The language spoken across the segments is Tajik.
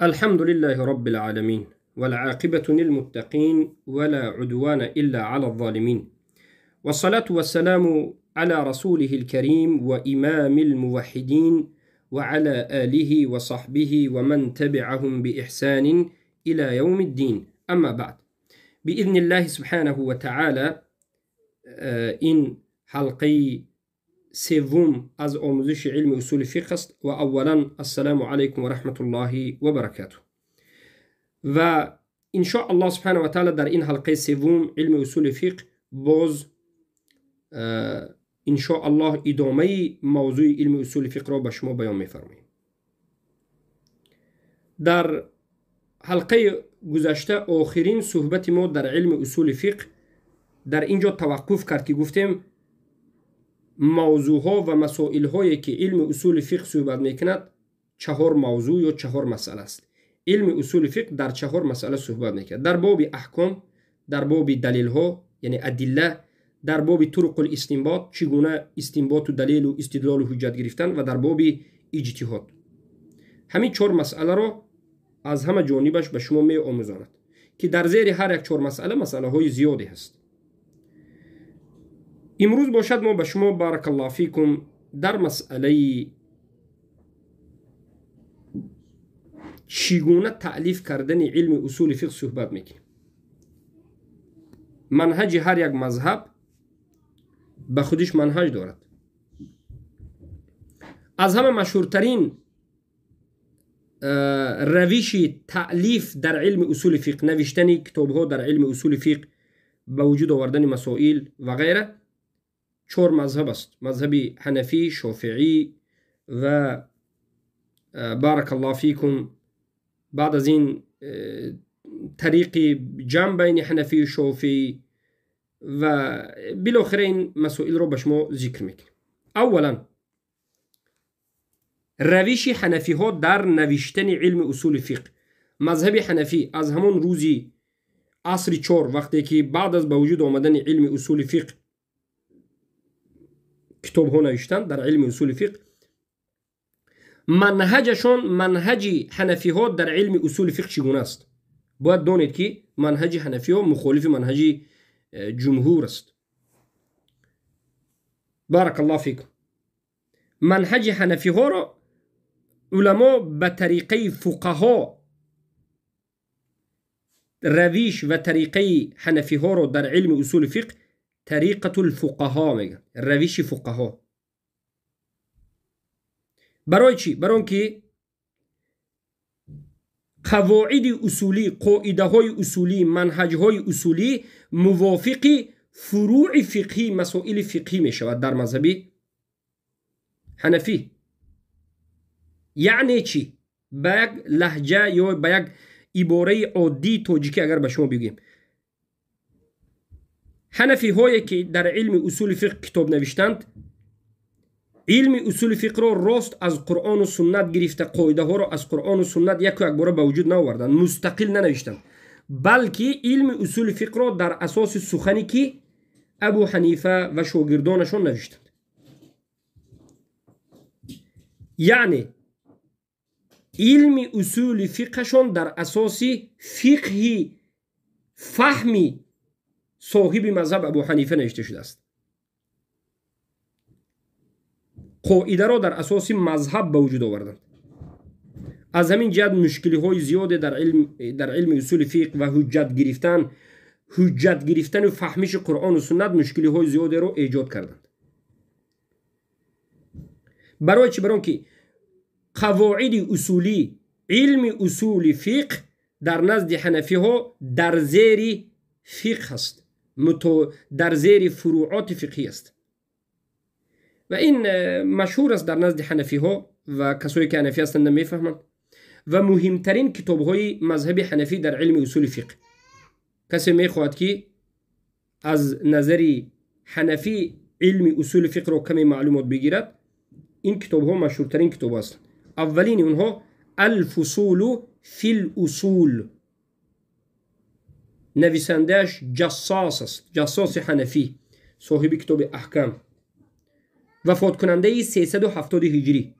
الحمد لله رب العالمين، والعاقبة للمتقين، ولا عدوان إلا على الظالمين، والصلاة والسلام على رسوله الكريم وإمام الموحدين، وعلى آله وصحبه ومن تبعهم بإحسان إلى يوم الدين. أما بعد، بإذن الله سبحانه وتعالى این حلقه سوم از آموزش علم اصول فقه است. و اولا السلام علیکم و رحمت الله و برکاته. و ان شاء الله سبحانه و تعالی در این حلقه سوم علم اصول فقه باز ان شاء الله ادامه موضوع علم اصول فقه را به شما بیان می‌فرماییم. در حلقه گذشته آخرین صحبت ما در علم اصول فقه در اینجا توقف کرد که گفتیم موضوع ها و مسائل هایی که علم اصول فقه صحبت میکند چهار موضوع یا چهار مسئله است. علم اصول فقه در چهار مسئله صحبت میکند: در باب احکام، در باب دلیل ها یعنی ادله، در باب طرق الاستنباط، چگونه استنباط و دلیل و استدلال و حجت گرفتن، و در باب اجتهاد. همین چهار مسئله را از همه جانبش به شما می آموزاند که در زیر هر یک چهار مسئله مسئله های زیادی هست. امروز باشد ما به شما بارک الله فیکم در مسئله چگونه تألیف کردن علم اصول فقه صحبت میکنیم. منهج هر یک مذهب به خودش منهج دارد. از همه مشهورترین روش تألیف در علم اصول فقه، نوشتن کتاب ها در علم اصول فقه، به وجود آوردن مسائل و غیره، چهار مذهب است: مذهب حنفی، شافعی و بارک الله فیکم بعد از این طریق جمع بین حنفی و شافعی و بالاخره این مسائل رو به شما ذکر میکنیم. اولا روش حنفی ها در نوشتن علم اصول فقه. مذهب حنفی از همون روزی عصر چهار، وقتی که بعد از به وجود آمدن علم اصول فقه کتاب ها نوشتن در علم اصول فقه، منهجشون، منهج حنفی ها در علم اصول فقه چگونه است؟ باید دانید که منهج حنفی ها مخالف منهج جمهور است. بارک الله فیکم. منهج حنفی ها را علما به طریقه فقها، رویش و طریقه حنفی ها را در علم اصول فقه طریقة الفقها میگن، روش فقها. برای چی؟ برای اینکه قواعد اصولی، قاعده های اصولی، منهج های اصولی موافق فروع فقهی، مسائل فقهی می شود در مذهب حنفی. یعنی چی؟ به یک لهجه یا به یک عباره عادی تاجیکی اگر به شما بگیم، حنفی هایی که در علم اصول فقه کتاب نوشتند، علم اصول فقه را راست از قرآن و سنت گرفته، قاعده ها را از قرآن و سنت یک و یک باره به وجود نآوردند، مستقل ننوشتند، بلکه علم اصول فقه را در اساس سخنی که ابو حنیفه و شاگردانشان نوشتند. یعنی علم اصول فقهشان در اساس فقهی فهمی صاحب مذهب ابو حنیفه نوشته شده است. قاعده را در اساس مذهب به وجود آوردند. از همین جهت مشکلی های زیاد در علم اصول فقه و حجت گرفتن و فهمش قرآن و سنت مشکلی های زیادی را ایجاد کردند. برای چی؟ برای که قواعد اصولی علم اصول فقه در نزد حنفی ها در زیر فقه است، در زیر فروعات فقهی است و این مشهور است در نزد حنفی ها و کسایی که حنفی هستند میفهمند. و مهمترین کتاب های مذهب حنفی در علم اصول فقه، کسی میخواهد که از نظر حنفی علم اصول فقه را کمی معلومات بگیرد، این کتاب ها مشهورترین کتاب هستند. اولین اونها الفصول فی الاصول، نویسندهش جصاص است، جصاص حنفی، صاحب کتاب احکام، وفات کننده 370 هجری.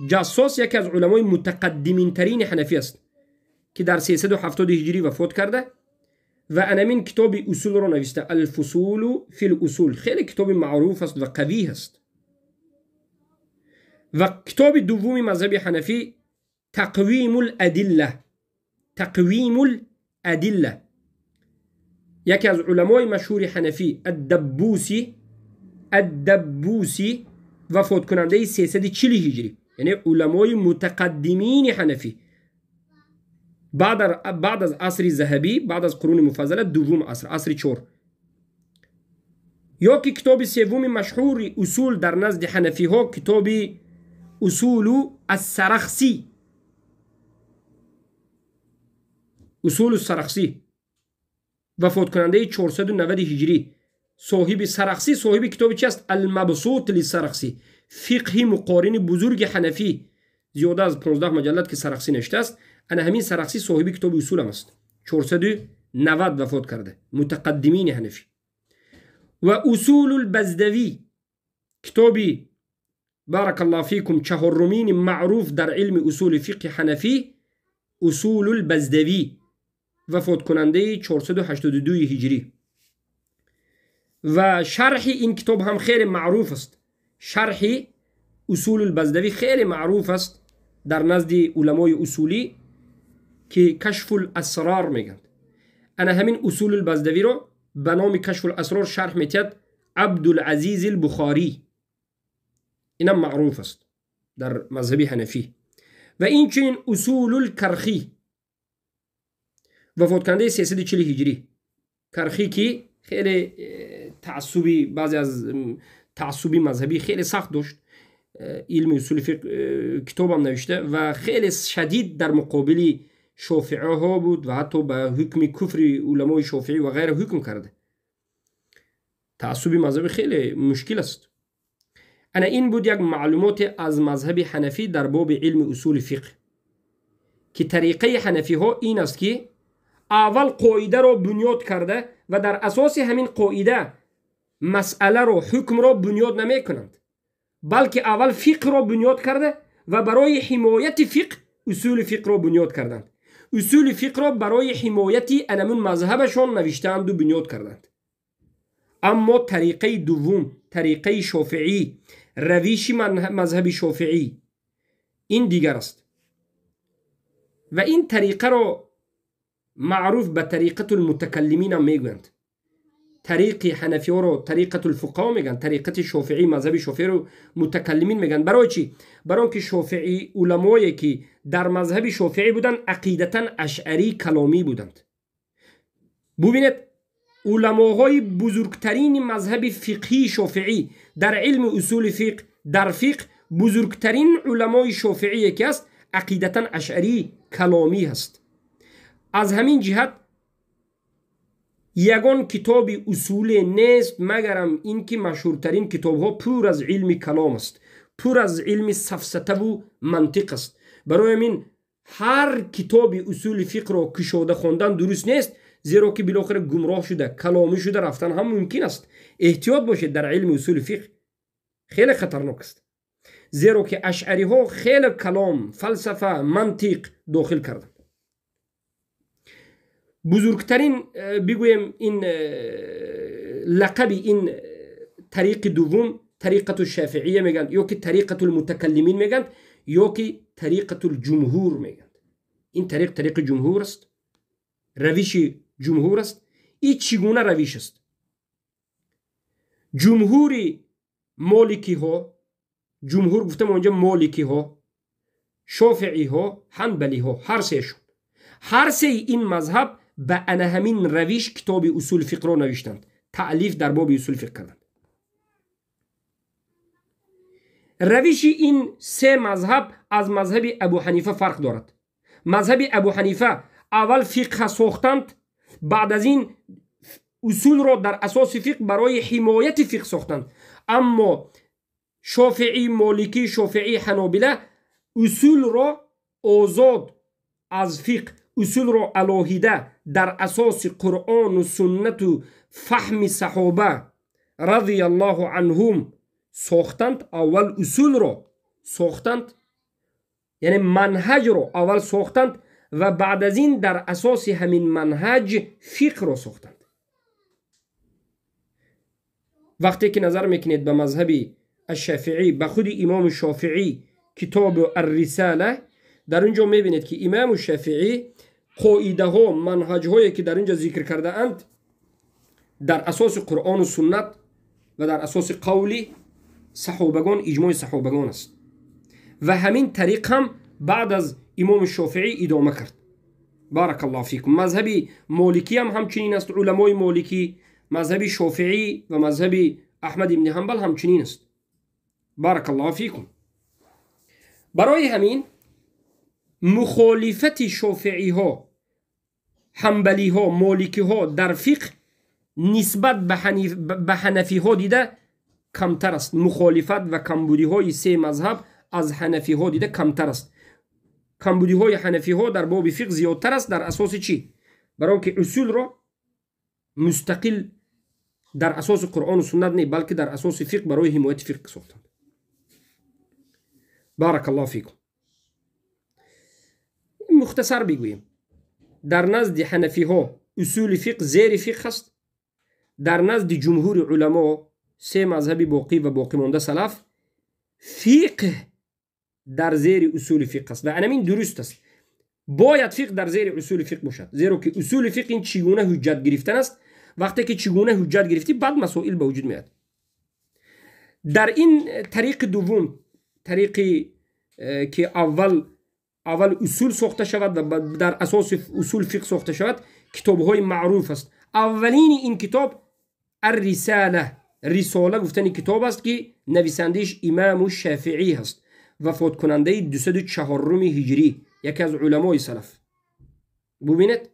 جصاص یکی از علمای متقدمین ترین حنفی است. ки дар 370 ҳиҷрӣ вафот карда ва анамин китоби усулро навишта, Алфусулу фил усул, хеле китоби маъруф аст ва қавӣ аст. Ва китоби дуввуми мазҳаби ҳанафӣ Тақвимул адилла, Тақвимул адилла, яке аз уламои машҳури ҳанафӣ Аддаббусӣ, Аддаббусӣ вафоткунандаи 340 ҳиҷрӣ, яъне уламои мутақаддимини ҳанафӣ баъд аз асри заҳабӣ, баъд аз қуруни муфаззала, дуввум аср, асри чор. Ё ки китоби севуми машҳури усул дар назди ҳанафиҳо китоби Усулу ассарахсӣ, Усулу Сарахсӣ, вафоткунандаи 490 ҳиҷрӣ. Соҳиби Сарахсӣ соҳиби китоби чи аст? Алмабсут лисарахсӣ, фиқҳи муқорини бузурги ҳанафӣ, зиёда аз 15 маҷаллад ки Сарахсӣ навиштааст. Ана ҳамин Сарахсӣ соҳиби китоби усулам аст, 490 вафот карда, мутақаддимини ҳанафӣ. Ва Усулул Баздавӣ, китоби баракаллоҳу фикум чаҳорумини маъруф дар илми усули фиқҳи ҳанафӣ, Усулул Баздавӣ, вафоткунандаи 482 ҳиҷрӣ. Ва шарҳи ин китоб ҳам хеле маъруф аст. Шарҳи Усулул Баздавӣ хеле маъруф аст дар назди уламои усулӣ, ки Кашфул асрор мегӯянд. Ана ҳамин Усулул Баздавиро ба номи Кашфул асрор шарҳ метиҳад Абдулазиз Бухорӣ, инам маъруф аст дар мазҳаби ҳанафӣ. Ва инчунин Усулул Кархӣ, вафоткунандаи 340 ҳиҷрӣ. Кархӣ ки хеле таассуби, баъзе аз таассуби мазҳабӣ хеле сахт дошт, илми усули фиқҳ китобам навишта ва хеле шадид дар муқобили шофиъиҳо буд ва ҳатто ба ҳукми куфри уламои шофиъӣ ва ғайра ҳукм карда. Таассуби мазҳабӣ хеле мушкил аст. Ана ин буд як маълумоте аз мазҳаби ҳанафӣ дар боби илми усули фиқҳ, ки тариқаи ҳанафиҳо ин аст ки аввал қоидаро бунёд карда ва дар асоси ҳамин қоида масъаларо, ҳукмро бунёд намекунанд, балки аввал фиқҳро бунёд карда ва барои ҳимояти фиқҳ усули фиқҳро бунёд карданд. Усули фиқҳро барои ҳимояти анамун мазҳабашон навиштаанду бунёд карданд. Аммо тариқаи дуввум, тариқаи шофиъӣ, равиши мазҳаби шофиъӣ ин дигар аст ва ин тариқаро маъруф ба тариқатул мутакаллиминам мегӯянд. Тариқи ҳанафиҳоро тариқатул фуқаҳо мегӯянд, тариқати шофиъӣ, мазҳаби шофиъиро мутакаллимин мегӯянд. Барои чӣ? Барои он ки шофиъӣ уламое ки дар мазҳаби шофиъӣ буданд ақидатан ашъарӣ каломӣ буданд. Бубинед, уламоҳои бузургтарини мазҳаби фиқҳии шофиъӣ дар илми усули фиқҳ, дар фиқҳ бузургтарин уламои шофиъие ки аст ақидатан ашъарӣ каломӣ ҳаст. Аз ҳамин ҷиҳат ягон китоби усуле нест, магарам ин ки машҳуртарин китобҳо пур аз илми калом аст, пур аз илми сафсатаву мантиқ аст. Барои ҳамин ҳар китоби усули фиқҳро кушода хондан дуруст нест, зеро ки билохира гумроҳ шуда, каломӣ шуда рафтан ҳам мумкин аст. Эҳтиёт бошед дар илми усули фиқҳ, хеле хатарнок аст, зеро ки ашъариҳо хеле калом, фалсафа, мантиқ дохил карданд. Бузургтарин бигӯем ин лақаби ин тариқи дуввум тариқату шафиия мегӯянд, ё ки тариқатул мутакаллимин мегӯянд, ё ки тариқатул ҷумҳур мегӯянд. Ин тариқ тариқи ҷумҳур аст, равиши ҷумҳур аст. Ин чӣ гуна равиш аст? Ҷумҳури моликиҳо, ҷумҳур гуфтам онҷа моликиҳо, шофииҳо, ҳанбалиҳо, ҳар сеашон, ҳар сеи ин мазҳаб ба ана ҳамин равиш китоби усули фиқҳро навиштанд, таълиф дар боби усули фиқҳ карданд. Равиши ин се мазҳаб аз мазҳаби Абу Ҳанифа фарқ дорад. Мазҳаби Абу Ҳанифа аввал фиқҳа сохтанд, баъд аз ин усулро дар асоси фиқҳ барои ҳимояти фиқҳ сохтанд. Аммо шофиъӣ, моликӣ, шофиъӣ, ҳанобила усулро озод аз фиқҳ, усулро алоҳида дар асоси Қуръону суннату фаҳми саҳоба радияллоҳу анҳум сохтанд. Аввал усулро сохтанд, яъне манҳаҷро аввал сохтанд, و بعد از این در اساس همین منهج فقه را ساختند. وقتی که نظر میکنید به مذهب الشافعی، به خود امام شافعی کتاب الرساله، در اونجا میبینید که امام شافعی قاعده ها، منهج هایی که در اینجا ذکر کرده اند در اساس قرآن و سنت و در اساس قول صحابگان، اجماع صحابگان است و همین طریق هم بعد از امام شافعی ادامه کرد. بارک الله فیکم. مذهب مالکی هم همچنین است. علمای مالکی، مذهب شافعی و مذهب احمد ابن حنبل همچنین است. بارک الله فیکم. برای همین مخالفت شافعی ها، حنبلی ها، مالکی ها در فقه نسبت به حنفی ها دیده کمتر است. مخالفت و کمبودی های سه مذهب از حنفی ها دیده کمتر است. کمبودی های حنفی ها در باب فقه زیادتر است. در اساس چی؟ برای که اصول را مستقل در اساس قرآن و سنت نه، بلکه در اساس فقه برای حمایت فقه ساختند. بارک الله فیکم. مختصر بگوییم، در نزد حنفی ها اصول فقه زیر فقه است. در نزد جمهور علما، سه مذهبی باقی و باقی مانده سلف، فقه در زیر اصول فقه است و همین درست است. باید فقه در زیر اصول فقه باشد، زیرا که اصول فقه این چگونه حجت گرفتن است. وقتی که چگونه حجت گرفتی، بعد مسائل به وجود میاد. در این طریق دوم، طریقی که اول اصول ساخته شود و در اساس اصول فقه ساخته شود، کتاب های معروف است. اولین این کتاب الرساله، رساله گفتن کتاب است که نویسندش امام شافعی هست، وفات کننده 204 هجری، یکی از علمای سلف. ببینید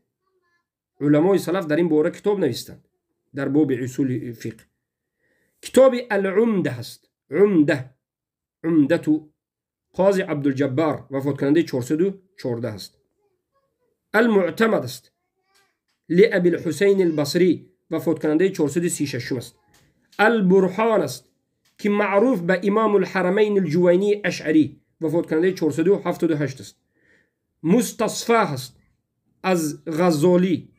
علمای سلف در این باره کتاب نویستند در باب اصول فقه. کتاب العمده هست، عمده، عمدة قاضی عبدالجبار، وفات کننده 414 است. المعتمد است لأبی الحسین البصری، وفات کننده 436 است. البرهان است که معروف به امام الحرمین الجوینی اشعری، وفات کننده 478 است. مستصفی است از غزالی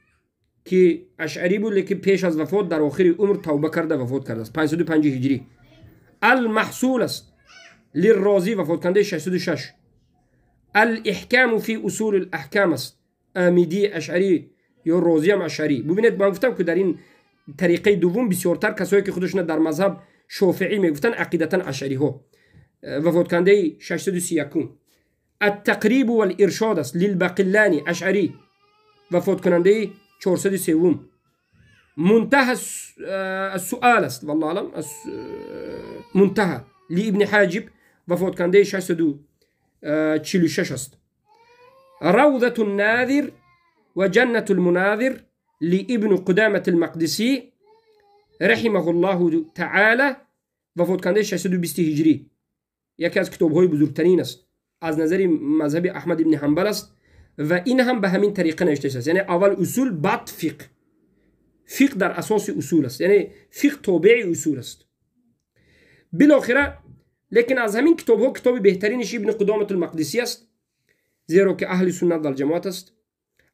که اشعری بود، لیکن پیش از وفات در آخر عمر توبه کرده وفات کرده است، 505 هجری. المحصول است للرازی، وفات کننده 606. الاحکام فی اصول الاحکام است، آمیدی اشعری یا رازی هم اشعری. ببینید من گفتم که در این طریقه دوم بسیارتر کسایی که خودشون در مذهب شافعی میگفتن عقیدتا اشعری ها، وفات کننده 631. التقریب والارشاد است للبقلانی اشعری، وفات کننده 403. منتهى السؤال است والله اعلم، منتهى لابن حاجب، وفات کننده 646 است. روضة الناذر و جنة المناظر لابن قدامة المقدسی رحمه الله تعالی، وفات کننده 620 هجری، یکی از کتاب های بزرگترین است از نظر مذهب احمد ابن حنبل است و این هم به همین طریقه نوشته است. یعنی اول اصول بعد فقه، فقه در اساس اصول است، یعنی فقه تابع اصول است. بالاخره لیکن از همین کتاب ها کتاب بهترینش ابن قدامة المقدسی است، زیرا که اهل سنت و الجماعت است.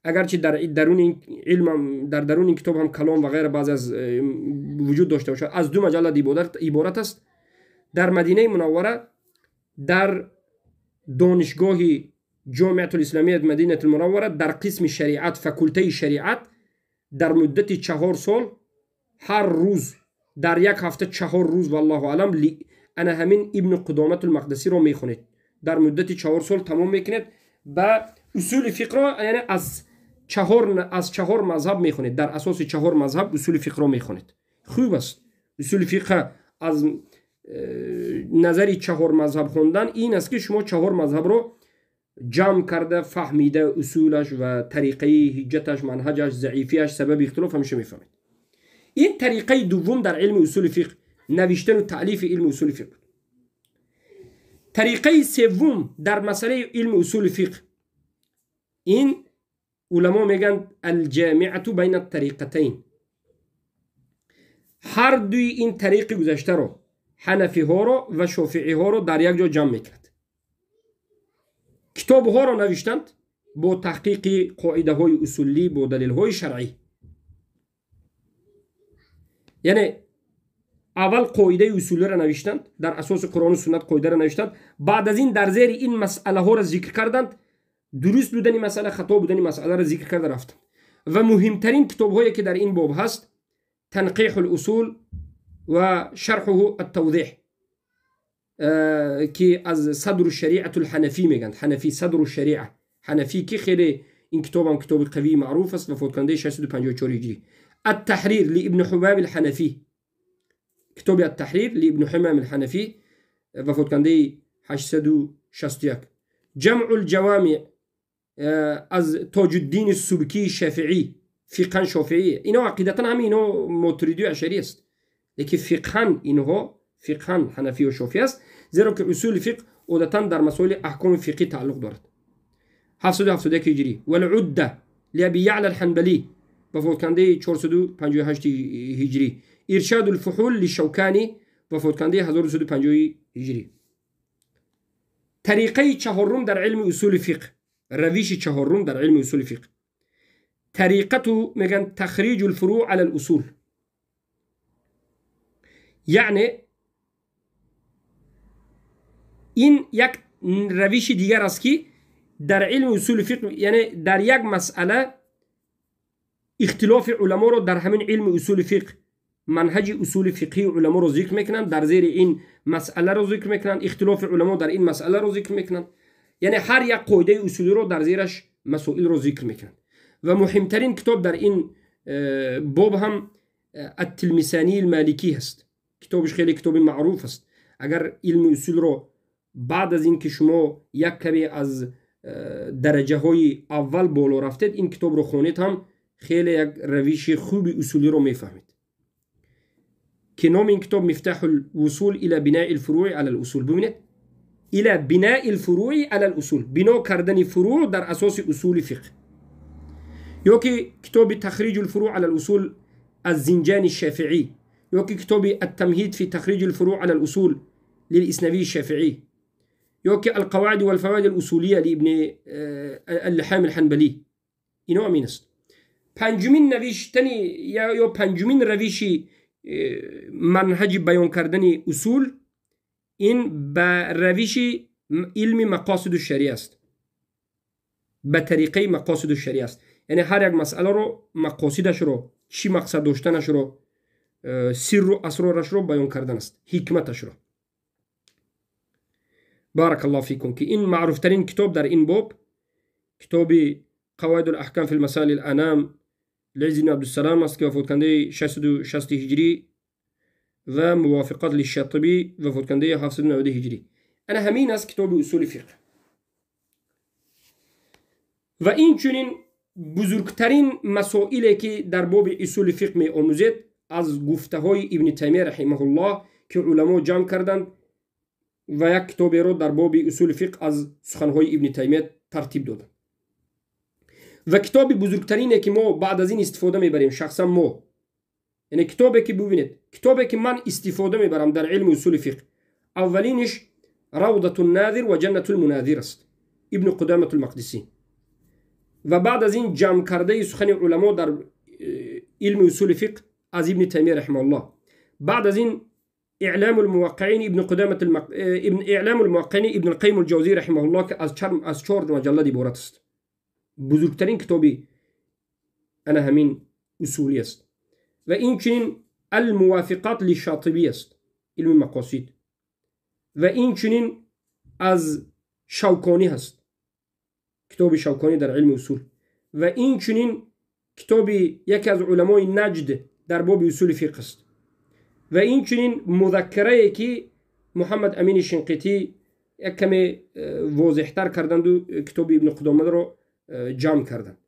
اگرچه در درون این علم، در درون این کتاب هم کلام و غیره بعض از وجود داشته باشد. از دو مجلد عبارت است. در مدینه منوره در دانشگاه جامعه الاسلامیه مدینه المنوره در قسم شریعت، فکولته شریعت، در مدت 4 سال هر روز در یک هفته 4 روز والله اعلم انا همین ابن قدامة المقدسی رو میخونید. در مدت 4 سال تمام میکنید به اصول فقه را، یعنی از چهار مذهب میخونید، در اساس 4 مذهب اصول فقه را میخونید. خوب است. اصول فقه از نظر 4 مذهب خوندن این است که شما 4 مذهب رو جمع کرده فهمیده اصولش و طریقه حجتش، منهجش، ضعیفیش، سبب اختلاف همیشه میفهمید. این طریقه دوم در علم اصول فقه، نوشتن و تألیف علم اصول فقه بود. طریقه سوم در مسئله علم اصول فقه، این علما میگن الجامعه بین الطریقتین. هر دوی این طریق گذشته رو، حنفی ها رو و شافعی ها رو در یک جا جمع میکرد. کتاب ها رو نوشتند бо таҳқиқи қоидаҳои усулӣ бо далелҳои шаръӣ. Яъне аввал қоидаи усулиро навиштанд, дар асоси Қуръону суннат қоидаро навиштанд, баъд аз ин дар зери ин масъалаҳоро зикр карданд, дуруст будани масъала, хато будани масъаларо зикр карда рафтанд. Ва муҳимтарин китобҳое ки дар ин боб ҳаст Танқиҳу лусул ва Шарҳуҳу аттавзеҳ, ки аз Садру шариату лҳанафӣ мегӯянд, ҳанафӣ, Садру шариа ҳанафӣ, ки хеле ин китобам китоби қавии маъруф аст, вафоткунандаи 654 ҳиҷрӣ. Аттаҳрир лиибни Ҳумам алҳанафӣ, китоби Аттаҳрир лиибни Ҳумам алҳанафӣ, вафоткунандаи 861. Ҷамъу лҷавомеъ аз Тоҷуддини Субкии Шафиӣ, фиқҳан шофиӣ. Ино ақидатан ҳами ино мотуридию ашарӣ аст, лекин фиқҳан инҳо фиқҳан ҳанафию шофиӣ аст, зеро ки усули фиқҳ одатан дар масоили аҳкоми фиқҳӣ тааллуқ дорад. 771 ҳиҷрӣ. Валудда лиаби Яъла алҳанбалӣ, вафоткунандаи 458 ҳиҷрӣ. Иршаду лфуҳул лишавканӣ, вафоткунандаи 1250 ҳиҷрӣ. Тариқаи чаҳорум дар илми усули фиқҳ, равиши чаҳорум дар илми усули фиқҳ, тариқату мегӯянд тахриҷу лфурӯъ ала лусул. Яъне ин як равиши дигар аст, ки дар илми усули фиқҳ, яъне дар як масъала ихтилофи уламоро дар ҳамин илми усули фиқҳ, манҳаҷи усули фиқҳии уламоро зикр мекунанд, дар зери ин масъаларо зикр мекунанд, ихтилофи уламо дар ин масъаларо зикр мекунанд. Яъне ҳар як қоидаи усулиро дар зераш масоилро зикр мекунанд. Ва муҳимтарин китоб дар ин боб ҳам Аттилмисании Маликӣ ҳаст. Китобаш хеле китоби маъруф аст. Агар илми усулро баъд аз ин ки шумо як каме аз дараҷаҳои аввал боло рафтед, ин китобро хонед ҳам хеле як равиши хуби усулиро мефаҳмед, ки номи ин китоб Мифтаҳу лвусул ила бинаи лфурӯи ала лусул. Бибинед, ила бинаи лфурӯи ала лусул, бино кардани фурӯъ дар асоси усули фиқҳ. Ё ки китоби Тахриҷу лфурӯъ ала лусул аз Зинҷани Шафиӣ, ё ки китоби Аттамҳид фи тахриҷи лфурӯъ ала лусул лилиснавии Шафиӣ, ё ки Алқаваид валфаваид алусулия лиибни Аллаҳам алҳанбалӣ. Ино амин аст. Панҷумин навиштани ё панҷумин равиши манҳаҷи баён кардани усул ин ба равиши илми мақосиду шариа аст, ба тариқаи мақосиду шариа аст. Яъне ҳар як масъаларо, мақосидашро, чӣ мақсад доштанашро, сирру асрорашро баён кардан аст, ҳикматашро. Баракаллоҳу фикум, ки ин маъруфтарин китоб дар ин боб китоби Қавоиду лаҳкам фи лмасаили ланам лиизз ибни Абдуссалам аст, ки вафоткунандаи 660 ҳиҷрӣ, ва Мувофиқат лишшатибӣ, вафоткунандаи 790 ҳиҷрӣ. Ана ҳамин аст китоби усули фиқҳ. Ва инчунин бузургтарин масоиле ки дар боби усули фиқҳ меомӯзед аз гуфтаҳои Ибни Таймия раҳимаҳуллоҳ, ки уламо ҷамъ карданд ва як китоберо дар боби усули фиқҳ аз суханҳои Ибни Таймия тартиб доданд. Ва китоби бузургтарине ки мо баъд аз ин истифода мебарем, шахсан мо, яъне китобе ки бубинед, китобе ки ман истифода мебарам дар илми усули фиқҳ, аввалиниш Равдату нназир ва Ҷаннату лмуназир аст, Ибни Қудамату лмақдисӣ. Ва баъд аз ин ҷамъ кардаи сухани уламо дар илми усули фиқҳ аз Ибни Таймия раҳимаҳуллоҳ. Баъд аз ин Иълому лмуваққиин Ибни Қудамат, Иълому лмуваққиин Ибни Лқайим лҷавзӣ раҳимаҳуллоҳ, ки аз чор муҷаллад иборат аст. Бузургтарин китоби ана ҳамин усулӣ аст. Ва инчунин Алмувофиқат лишшотибӣ аст, илми мақосид. Ва инчунин аз Шавконӣ ҳаст, китоби Шавконӣ дар илми усул. Ва инчунин китоби яке аз уламои Наҷд дар боби усули фиқҳ аст. Ва инчунин музаккарае ки Муҳаммад Амини Шинқитӣ як каме возеҳтар карданду китоби Ибни Қудомаро ҷамъ карданд.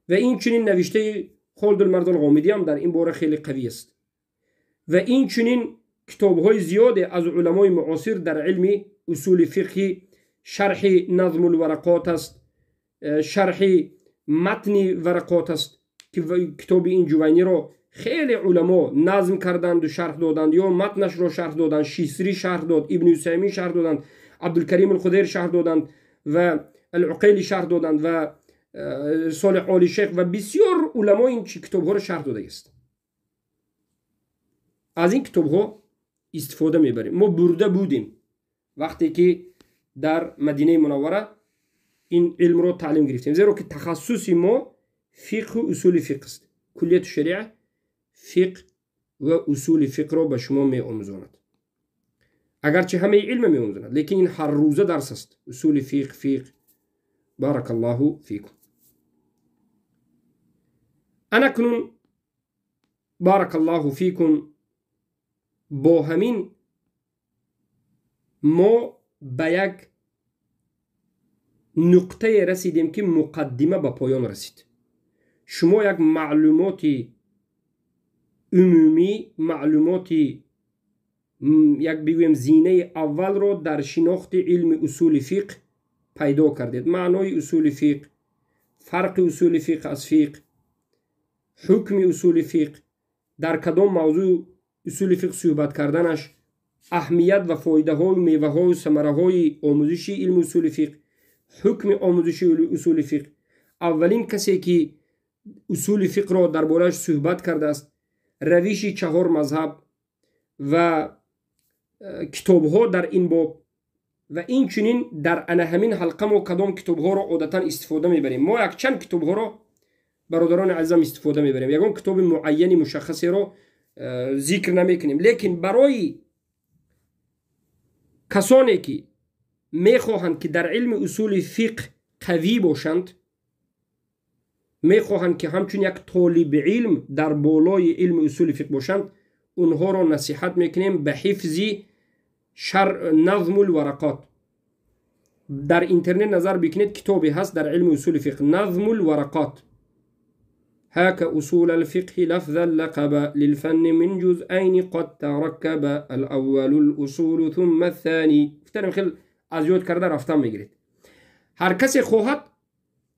Ва инчунин навиштаи Холдулмардул Ғомидӣ ҳам дар ин бора хеле қавӣ аст. Ва инчунин китобҳои зиёде аз уламои муосир дар илми усули фиқҳи, шарҳи Назмулварақот аст, шарҳи матни Варақот аст, ки китоби ин Ҷувайниро хеле уламо назм карданду шарҳ доданд, ё матнашро шарҳ доданд, Шисрӣ шарҳ дод, Ибни Усаймин шарҳ доданд, Абдулкарим Алхудайр шарҳ доданд ва Алуқайли шарҳ доданд ва Солеҳ Оли Шейх ва бисёр уламо ин китобҳоро шарҳ додагист. Аз ин китобҳо истифода мебарем. Мо бурда будем вақте ки дар Мадинаи Мунаввара ин илмро таълим гирифтем, зеро ки тахассуси мо фиқҳу усули фиқҳ аст. Куллияту шариа фиқҳ ва усули фиқҳро ба шумо меомӯзонад. Агарчи ҳамаи илма меомӯзонад, лекин ин ҳар рӯза дарс аст. Усули фиқҳ, фиқҳ. Баракаллоҳу фикум. Анакнун баракаллоҳу фикум бо ҳамин мо ба як нуқтае расидем, ки муқаддима ба поён расид. Шумо як маълумоти умумӣ, маълумоти як бигӯем зинаи аввалро дар шинохти илми усули фиқҳ пайдо кардед. Маънои усули фиқҳ, фарқи усули фиқҳ аз фиқҳ, ҳукми усули фиқҳ, дар кадом мавзӯъ усули фиқҳ суҳбат карданаш, аҳамият ва фоидаҳою меваҳою самараҳои омӯзиши илми усули фиқҳ, ҳукми омӯзиши усули фиқҳ, аввалин касе ки усули фиқҳро дар борааш суҳбат кардааст, равиши чаҳор мазҳаб ва китобҳо дар ин боб ва инчунин дар ана ҳамин ҳалқа мо кадом китобҳоро одатан истифода мебарем. Мо якчанд китобҳоро, бародарони азизам, истифода мебарем. Ягон китоби муайяни мушаххасеро зикр намекунем, лекин барои касоне ки мехоҳанд ки дар илми усули фиқҳ қавӣ бошанд, мехоҳанд ки ҳамчун як толиби илм дар болои илми усули фиқҳ бошанд, онҳоро насиҳат мекунем ба ҳифзи Назмул Варақот. Дар интернет назар бикунед, китобе ҳаст дар илми усули фиқҳ, Назмул Варақот. هاك أصول الفقه لفظا لقب للفن من جزئين قد تركب الأول الأصول ثم الثاني. گفتنم خیلی از یاد کرده رفتن میگیرید. هر کسی خواهد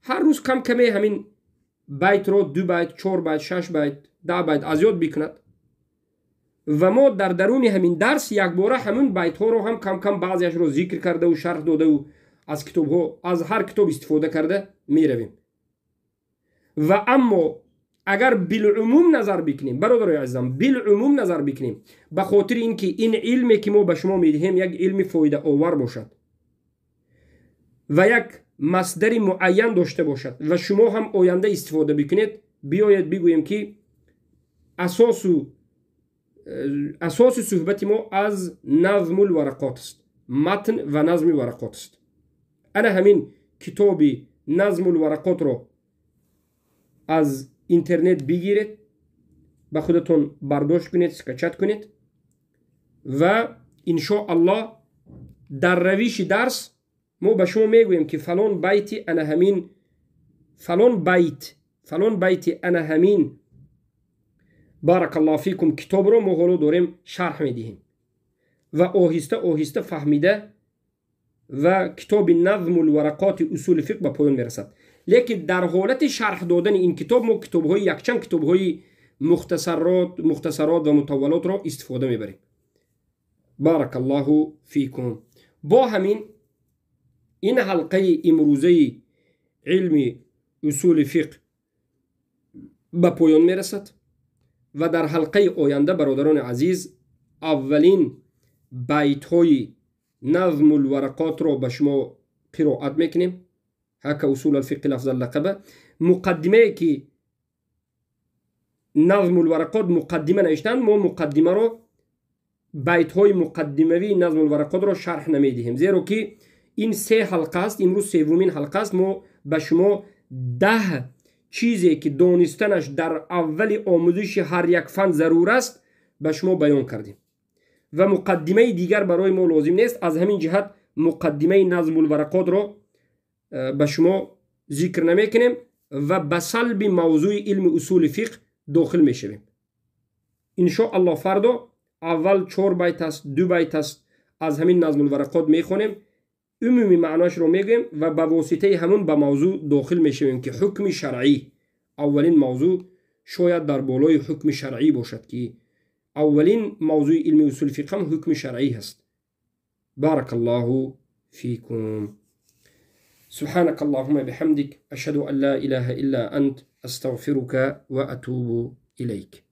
هر روز کم کمی همین بیت رو 2 بیت، 4 بیت، 6 بیت، 10 بیت از یاد بکند و ما در درون همین درس یک باره همون بیت ها رو هم کم کم بعضیش رو ذکر کرده و شرح داده و از کتاب ها، از هر کتاب استفاده کرده میرویم. و اما اگر بالعموم نظر بکنیم، برادرای عزیزم، بالعموم نظر بکنیم، به خاطر اینکه این علمی که ما به شما میدهیم یک علم فایده آور باشد و یک مصدر معین داشته باشد و شما هم آینده استفاده بکنید، بیاید بگوییم که اساس صحبت ما از نظم الورقات است، متن و نظم ورقات است. انا همین کتاب نظم الورقات رو از اینترنت بگیرید، به خودتون برداشت کنید، скачать کنید و انشاءالله در روش درس ما به شما میگوییم که فلان بیت انا همین، فلان بیت، فلان بیت انا همین بارک الله فیکم کتاب رو ما حالا داریم شرح میدهیم و آهسته آهسته فهمیده و کتاب نظم الورقات اصول فقه به پایان میرسد. لیکن در حالت شرح دادن این کتاب ما کتاب‌های یکچند کتاب‌های مختصرات و مطولات را استفاده میبریم. بارک الله فیکم. با همین این حلقه امروزه علم اصول فقه به پایان میرسد و در حلقه آینده برادران عزیز اولین بیت های نظم الورقات را به شما قرائت میکنیم. هکا اصول الفقه لفظ اللقبه، مقدمه که نظم الورقات مقدمه نوشتن، ما مقدمه رو بیت های مقدموی نظم الورقات رو شرح نمیدهیم، زیرا که این 3 حلقه است، امروز سومین حلقه است. ما به شما 10 چیزی که دانستنش در اول آموزش هر یک فن ضرور است به شما بیان کردیم و مقدمه دیگر برای ما لازم نیست. از همین جهت مقدمه نظم الورقات رو به شما ذکر نمیکنیم و به صلب موضوع علم اصول فقه داخل میشویم. ان شاء الله فردا اول 4 بیت است، 2 بیت است، از همین نظم الورقات میخونیم، عمومی معناش رو میگیم و به واسطه همون به موضوع داخل میشویم که حکم شرعی، اولین موضوع شاید در بالای حکم شرعی باشد که اولین موضوع علم اصول فقه هم حکم شرعی هست. بارک الله فیکم. سبحانك اللهم بحمدك، أشهد أن لا إله إلا أنت، أستغفرك وأتوب إليك.